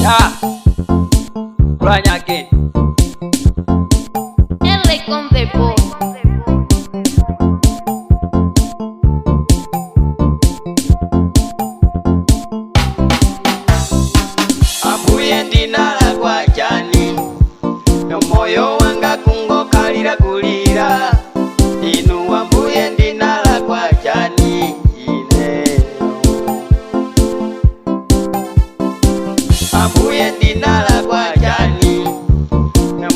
Ya, Ranyake. L con the boy. Ambuye ndinalakwa chani, moyo wanga kungokalira kulira. Inu ambuye ndinalakwa chani ine. Ambuye ndinalakwa chani,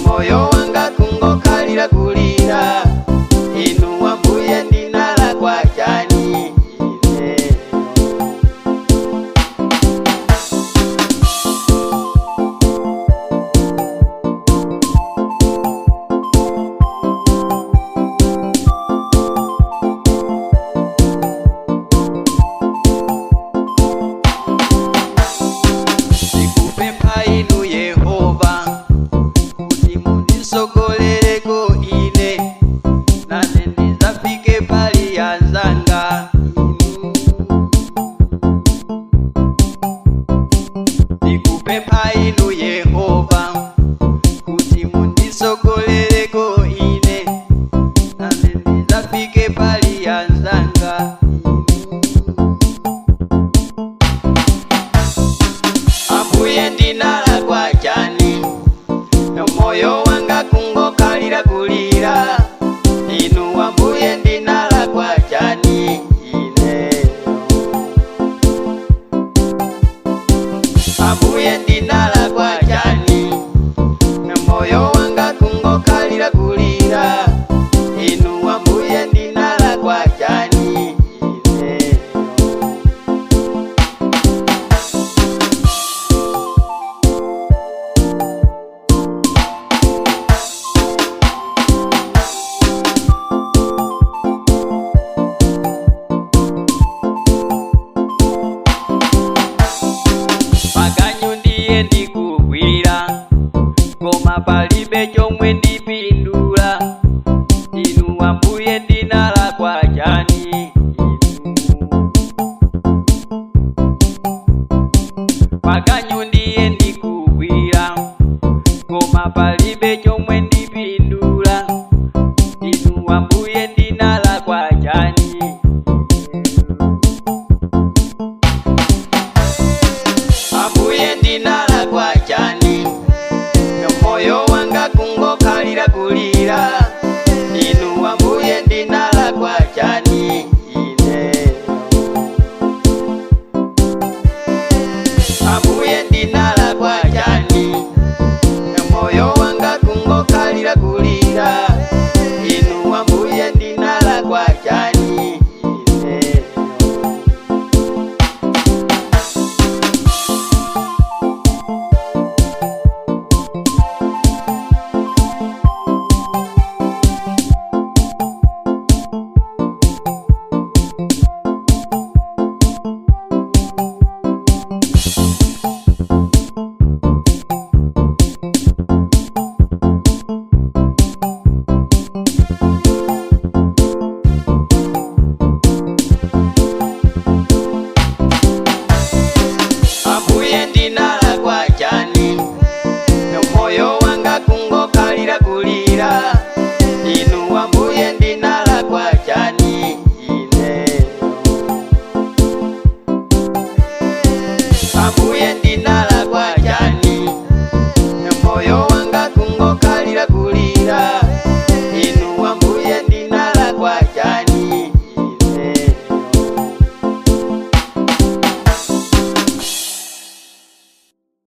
moyo wanga kungokalira kulira. Inu ambuye ndinalakwa chani ine. Ndikupempha inu Yehova kuti mundisogolereko ine, nane ndizafike pali anzanga inu. Ndikupempha inu Yehova kuti mundisogolereko ine, nane ndizafike pali anzanga inu. Ambuye ndinalakwa chani, moyo wanga kungokalira kulira. Inu ambuye ndinalakwa chani ine. Ambuye ndinalakwa chani, moyo wanga kungokalira kulira. Inu ambuye ndinalakwa chani ine. Maganyu ndiye ndikugwira, koma palibe chomwe ndipindula. Inu ambuye ndinalakwa chani inu. Maganyu ndiye ndikugwira, koma palibe chomwe ndipindula. Inu ambuye ndinalakwa chani inu. Ambuye ndinalakwa chani, moyo wanga kungokalira kulira. Inu ambuye ndinalakwa chani ine. Ambuye ndinalakwa chani, moyo wanga kungokalira kulira. Inu ambuye ndinalakwa chani ine. Ambuye ndinalakwa chani, moyo wanga kungokalira kulira. Inu ambuye ndinalakwa chani ine. Ambuye ndinalakwa chani, moyo